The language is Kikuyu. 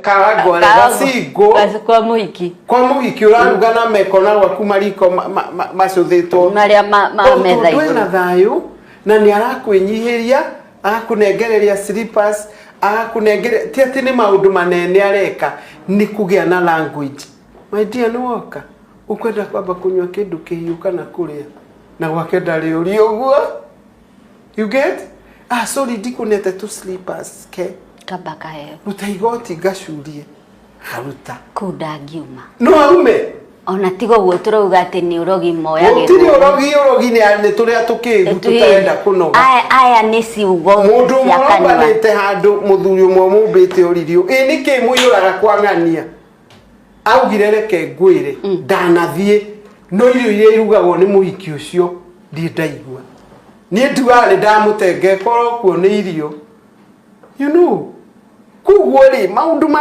Kawangware gacingũ. Kwa mũhiki. Kwa mũhiki ũraruga na meko na gwaku mariko macũthĩtwo marĩa ma O metha tondũ ena igũrũ. Thayũ na nĩ arakwĩnyihĩria, agakũnengereria slippers, agakũnengereria, ti atĩ nĩ maũndũ manene areka, nĩ kũgĩa na language. My dear, nĩ woka ũkwenda kwamba kũnyua kĩndũ kĩhiũ kana kũrĩa na gwake ndarĩ ũri ũguo, you get? Ah, sorry, ndikũnete tu slippers ke. Kamba kaheo. Ruta igoti ngacurie, karuta. Kũu ndangiuma. No aume. Ona tiga ũguo tũrauga atĩ nĩ ũrogi. Gũtirĩ. Moyagĩrwo. Ũrogi, ũrogi nĩ tũrĩa tũkĩgu tũtarenda kũnoga. Aya nĩ ciugo Mũndũ ũmwe cia kanua. ũrombanĩte handũ, mũthuri ũmwe mũmbĩte ũririo ĩ nĩkĩ mũiyũraga kwa ng'ania, augire, "Reke ngwĩre, ndanathiĩ no irio iria irugagwo nĩ mũhiki ũcio ndirĩ ndaigua. Niĩ ndugaga nĩ ndamũtenge, korwo kuo nĩ irio." Koguo rĩ, maũndũ